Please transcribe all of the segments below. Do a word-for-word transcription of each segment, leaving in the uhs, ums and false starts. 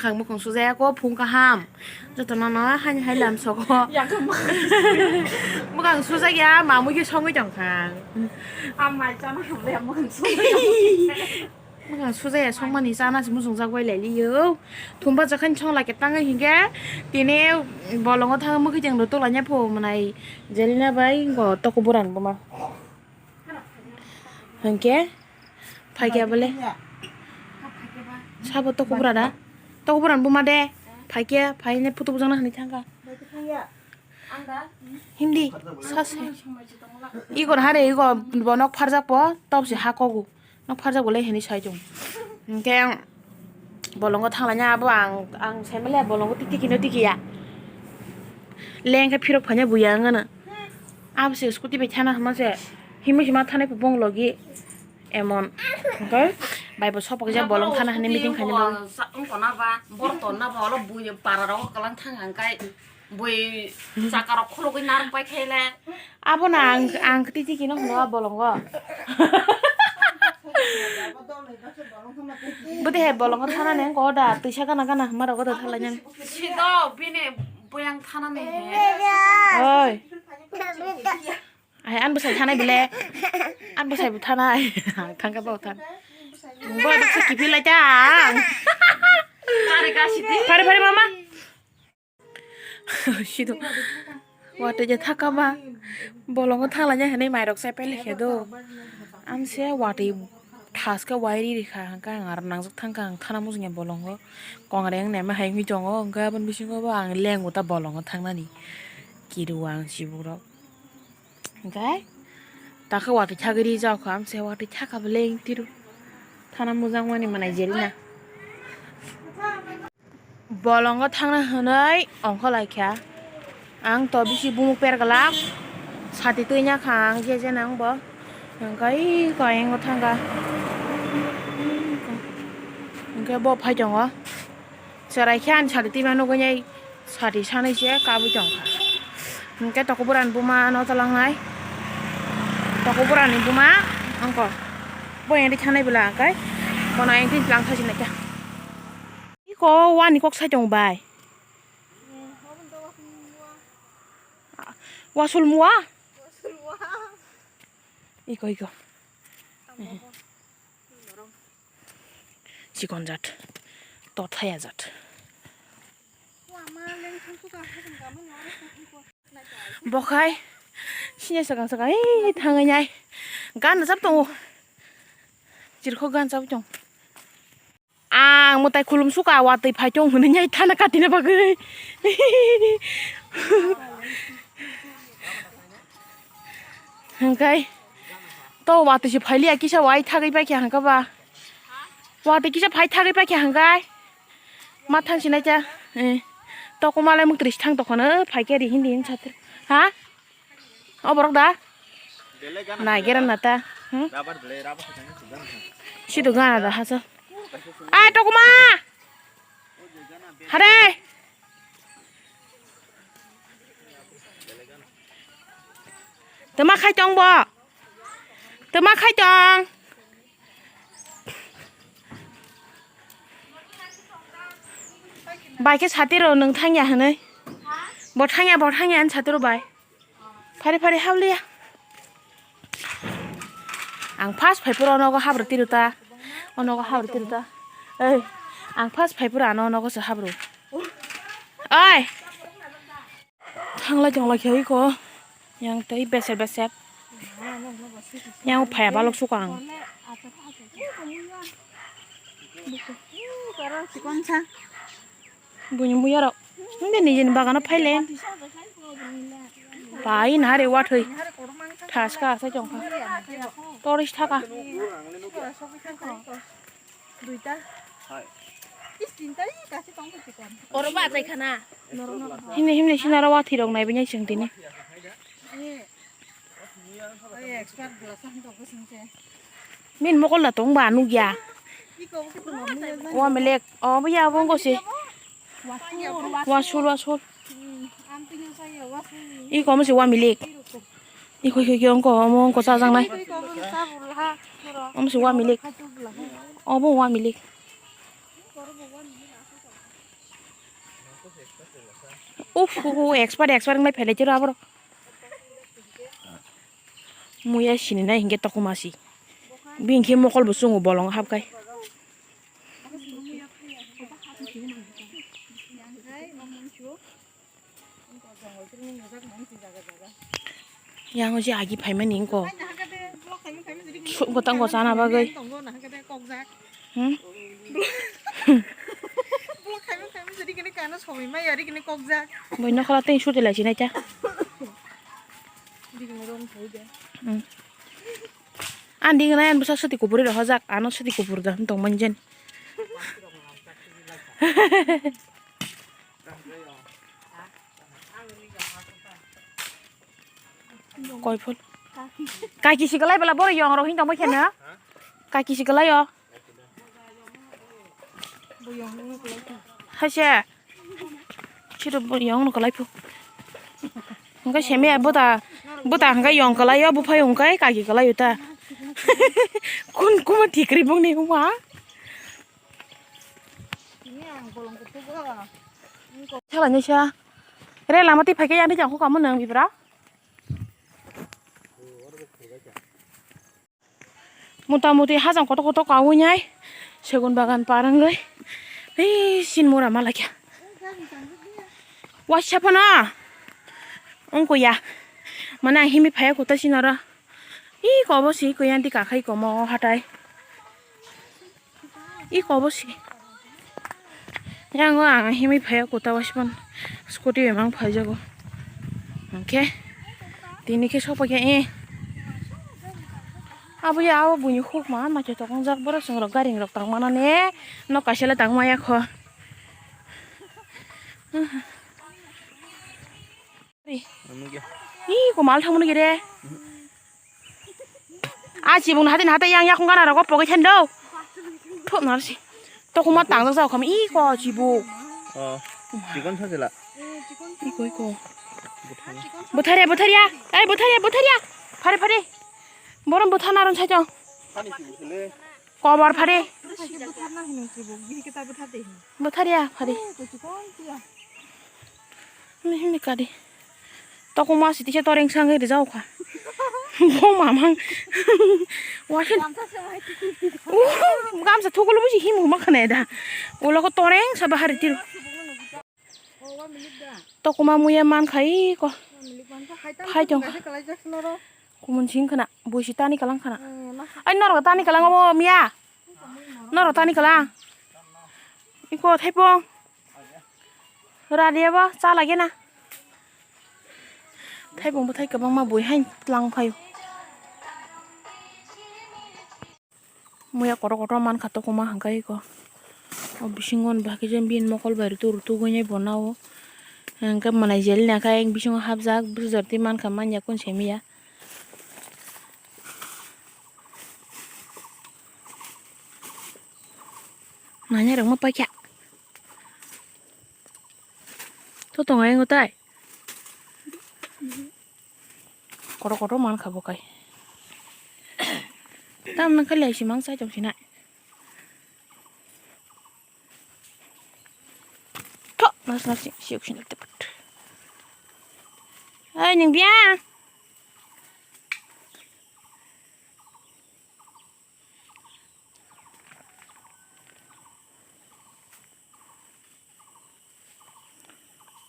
Ang mukhang sujaya ko phung kaham. Joto no no hani hai lam soko. Yakung mukhang. Mukhang sujaya mamui ke songwi tong kha. Amai chana hamle mukhang sujaya. Mukhang sujaya songmani chana si musung jak bai lai liyo. Thumba jakhan song lake tangwi hinge. Tini bolongo thang mukhi jeng do tola nya pho manai Jelina bai go toko buran buma. Hingke phaikya bole. Sabo toko bura da. Toko bura buma de. Phaikya phaine putu bujang na hani thangka. Hindi sase. Igor hare igor bonok pharjak po top se hakogu. Nok pharjak bole hani sai jong. Hingke bolongo thanglaina abo ang ang saimale bolongo tiki kino tiki ya. Lengke phirok phanya buya ngana. Abo se scooty bai thana hama se himwi hima thanai bong logi emon. Hingke bai bo sopok ja bolong thana hani meeting khaina bang. Wngkona ba borton na ba olo buya para rok kalang thang hangkai bui chaka rok khulugwi narwk pai khaile. Abo na ang ang titi kino hwno a bolongo. Bwdihai bolongo thanani wngkha o da twisa gana gana hwnma rogo da thalai nang. Sido bini boyang thanani he. Oi. Ai an bwsai thanai bile. An bwsai bo thanai. Ang thangkha bo than. Bo bwsai kiphil lai ta ang. Pare pare mama. Sido watui je thaka ba bolongo thanglaina hinui mairok chaipai lekhe do. Amse watui thaske wairi rikha hwnkhe ang aro nangjak thangkha ang thana mujungya bolongo. Kongreng naima hai wngwi tongo hwnkhe aboni bisingo bo ang lengo ta bolongo thangnani kiru ang chibukrok. Hwnkhe takhe watui thagwi rijak kha amse watui thaka bo leng tiru thana mujangmani manai jelina. Bolongo thangna hwnwi ongkhorlaikha. Ang to bisi bumuk perglak. Sati twi nya kha ang je je nang bo. Hwnkhe kayeng bo thangkha. Hwnkhe bo phai tongo. Chwrai khe ani sati twi ma nugwi nai sati sanwi se kabui tongkha. Hwnkhe toko burani buma no tolongnai. Toko burani buma ongko. Bo eri thanai bwla hwnkhe bono engtwi tlang thajinai kha. Iko wani kok sai tong bai. Wasul mua? Iko, iko. Chikon jat. Tothaya jat. Bokhai sini sakang sakang ei thangai nai gan jab tongo. Chirkho gan jab tong. Ang mwtai khulum suka watwi phai tong hwnwi nai thana katina bagwi. Hwnkhe to watwi se phailiya kisa wai thagwi paikha hwnkhe ba. Watwi kisa phai thagwi paikha hwnkhe. Ma thang sinai cha. Eh. Toko malai muk tris thang tokhono phaikhe ri hindi hin satri. Ha? O borok da? Nai gera na ta. Hmm? Sido gana da hasa. Ai tokuma. Hare. Tama khai tong bo. Tama khai tong. Bai khe satiro nwng thangya hwnwi. Bo thangya, bo thangya hwn satiro bai. Phari phari habliya. Ang first phai phuru nogo habra tiru ta. O nogo habra tiru ta. Ei, ang first phai phuru ano nogo se habru. Oi. Thanglai tonglai khe iko. Yang tei besek besek. Yang phaya balok suka ang. Buini muya rok. Nde nijini bagano phaile. Pai nare wathwi. Thaska asai tongkha. Toris thaka. Oro ba achai khana. Himne himne sinaro wathwi rok naibi nai chwng tini. Min mokol da tong ba nugya. Wa melek. O bya bo ngo se. Wasul wasul. Iko mo se wa milik. Iko iko iko ongko omo ongko chajaknai. Omo se wa milik. Obo wa milik. Uf, uf, uf, expert, expert wnglai phailai tiro aborok. Muya sini nai hinkhe tokma si. Bini khe mokol bo chungo bolong hapkhai. Yang o je agi phaimani wngkho. Suk gotang go chana bagwi. Hmm? Boi nokhola tei suti lai sinai ta. Hmm. Ang ding nai ang bwsa suti kuburi rohorjak, ano suti kubur da tong manjen. Koi phul. Kaki si kwlai bwla borok yong rok hin tongma khe no? Kaki si kwlai o. Haise. Chiro bo yong no kwlai phu. Hwnkhe semi buta buta hwnkhe yong kwlai o, buphai hwnkhe kaki kwlai o ta. Kun kuma tikri bongni huma. Thala nisa. Re lama ti phaikhe yang ti jang kho kamo nang bibra. Mota moti hajang kotor kotor kaui nai. Segun bagan parangoi. Ei sin mura malakya. Waisa phano. Ungkuya. Mana himi phaya kuta sinara. Ih kobo si kuyanti kakhai komo hatai. Ih kobo si. Yango ang himwi phaiya kuta waispan scooty bai mang phaijago. Hwnkhe tini khe sokphaikha eh. Abo ya abo buini hukma naithotok wngjak borok chwng rok gari rok tang mano ne nok kaisa le tang maya kho. Ih, ko mal thangmani gede. Ah, chibung hati hati yang yakung kana rogo pogoi thando. Thok narsi. Tokuma tang jak jak kham ih ko chibung. Oh, chikon sa jela. Ih ko ih ko. Butharia, butharia. Eh, butharia, butharia. Phari, phari. Borom buthana ron sajong. Kobar phari. Butharia, phari. Himni himni kadi. Tokuma sitise toreng sangwi rijao kha. Bo mamang. Wasin. Uhu, gamsa thukulu busi himu ma khane da. Ulo ko toreng sa bahari tiru. Tokuma muya man khai ko. Phai tong. Kumun sing khana, buisi tani kalang khana. Ai norok tani kalang obo miya. Norok tani kalang. Iko thaipong. Radiya bo cha lage na. Thaipong bo thai kwbangma bui hain tlang phaio. Muya kotor kotor mankha tokuma hwnkhe iko. O bisingo ni bahai khe bini mokol bai rwtwk rwtwk wngnai bo nao. Hwnkhe mwnai jel ni khe bisingo hapjak bwsajor twi mankha manya kun simiya. Nanya rok ma paikha. To tongo engo tai. Kotor kotor mankha bo kai. Tamni khe lai simang chai tong sinai. Tho, nas nas siyuk sinai tepat. Ai ning biya.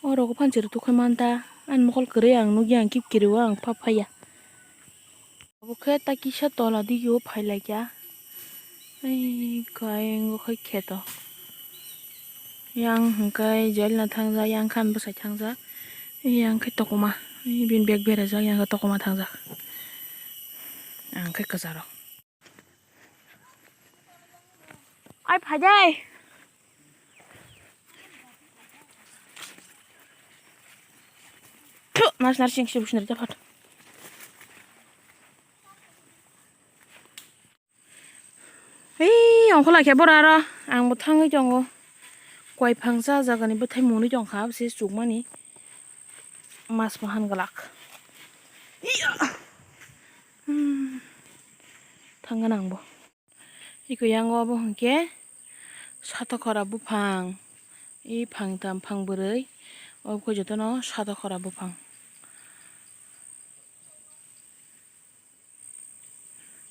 Oro o phan chwrwtwk khai manta, ani mokol kwrwi ang nukya, ang kip kiriwo ang pha phaiya. Obo khe ta kisa tola digio phailaikya. Ai khe kheto. Yang hwnkhe jail no thangjak, yang khan bwsai thangjak. Yang khe tokoma, bini bag berajak, yang khe tokoma thangjak. Ang khe kwcharo. Ai phaidai. Thu, nas nar sing sing sing japhat. Ei, ongkhola khe bora aro ang bo thangwi tongo. Koi phangsa jagani bwthai mwnwi tongkha, abse chukmani. Mas bo han glak. Iya. Hmm. Thangna nang bo. Iko yango obo hwnkhe satokhora buphang, i phang tam phang bwrwi, Obo khe jotono sado khora buphang.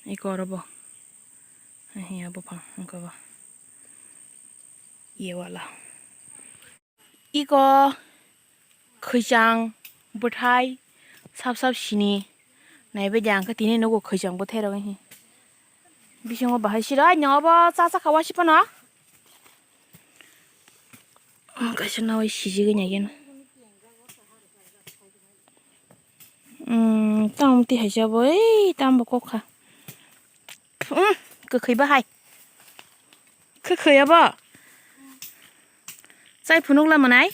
Iko oro bo. Hiya buphang wngkha bo. Ye wala. Iko khwichang bwthai sap sap sini naibai de ang khe tini nugo khwichang bwthai rok hi. Bisingo bahai siro ai nw obo cha cha kha wasi phano. Kaisa nawi sijigwi naikhe. Umm, tamo twi hai se abo, ei, tamo bo kok kha. Umm, kwkhwi bahai. Kwkhwi abo. Chai phunuk la mwnai?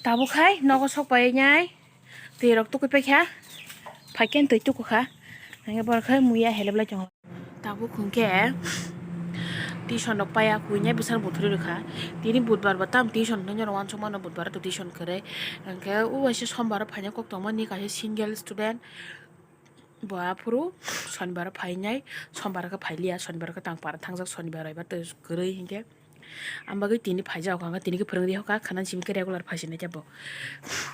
Tabuk hai nogo sok pai nai. Twi rok tukui paikha. Phaikhe twi tukukha. Hingke borok hai muya helep lai tongo. Tabuk hwnkhe tuition rok paiya, huinai bwsano buthuri rwkha. Tini budbar bo tam tuition hinwi norok uansukmano, budbar o tuition kwrwi. Hwnkhe o waisa sombar o phaina kok tongmani kaisa single student. Bo aphuru sonibar o phainai, sombar o khe phailiya, sonibar o khe tang para thangjak, sonibar o eba twi kwrwi hinkhe. Ang bagwi tini phaijak, ang tini khe phwrwngri hoka, khana simi khe regular phaisinai khe bo.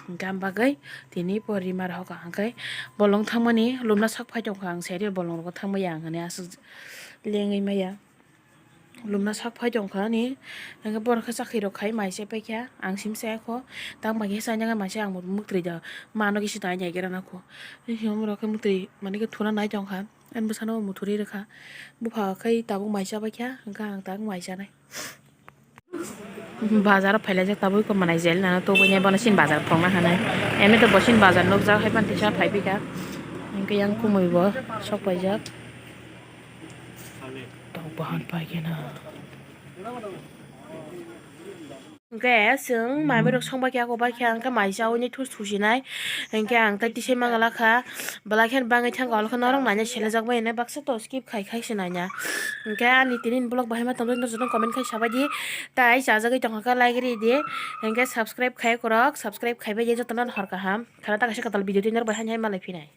Hwnkhe ang bagwi tini pori mar hoka, hwnkhe bolong thangmani lumna sak phai tongkha, ang seri bolong rogo thangmaya ang hinwi aswk lengwi maya. Lumna sak phai tongkha ani, hwnkhe borok khe chakri rok khai mai se paikha, ang sim se kho, tang bai khe chaina khe mai se ang bo muktri da mano kisi tai nai gira na kho, borok khe muktri mani khe thuna nai tongkha. Ani bwsano bo muthuri rwkha. Bupha khai tabuk mai chabaikha, hwnkhe ang tabuk mai chanai. Bazar o phailaijak tabuk iko manai jel nana tubui nai bono chini bazar thokna hinwi. Emi to bo chini bazar nukjak hai phano tisa phaiphika. Hwnkhe yang kumui bo sok paijak. Tok bahan paikhe na. Hwnkhe chwng mami rok song bai khe ako bai khe ang khe mai chaui ni thus thusi nai. Hwnkhe ang tei tisai mangala kha. Belai kheno bangwi thangkha, olo khe norok naina selejak bai hinwi baksa to skip khai khai se naina. Hwnkhe ani tini ni vlog bahai ma tongwi no joto comment khai sabai di. Tai chajagwi tongkha khe like ri di. Hwnkhe subscribe khai kwrwk, subscribe khai bai di, jotono hor kaham. Khana ta kaisa kwtal video twi norok bai haino hai malai phinai.